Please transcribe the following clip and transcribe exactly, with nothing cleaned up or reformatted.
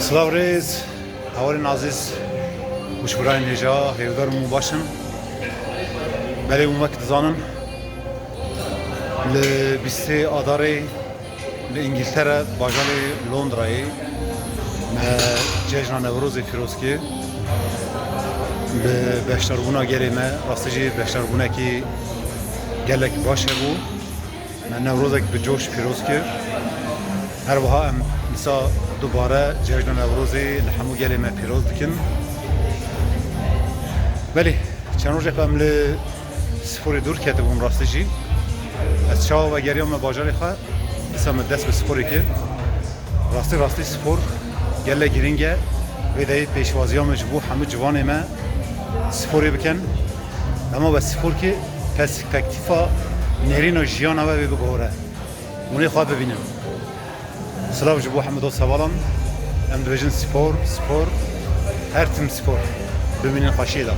Silav rêz, hevalên azîz, û ji birayên hêja hêvdar û baş in. Belê hûn wek dizanin, li bîstê Adarê li Îngiltere, bajarê Londrayê me cejna Newrozê pîroz kir. Bi beşdarbûna gelê me, rastî jî beşdarbûnekî gelek baş hebû. Me Newrozek bi coş pîroz kir. Her wiha em dîsa dubare cejna Newrozê li hemû gelê me pîroz dikin. Belê, çend rojek em li sporê dûr ketibûn rastî jî. Ez çawa vegeriyame bajarê xwe, dîsa me dest bi sporê kir. Rastî rastî spor gelek girîng e. Vê deyê pêşwaziya min ji bo hemû ciwanê me sporê bikin. Dema we spor kir, perspektîfa nêrîna jiyana we wê biguhore. Hûn ê xwe bibînin. Silav ji bo hemû dost hevalan. Em dibêjin spor, spor, her tim spor. Bimînin xweşiyê de.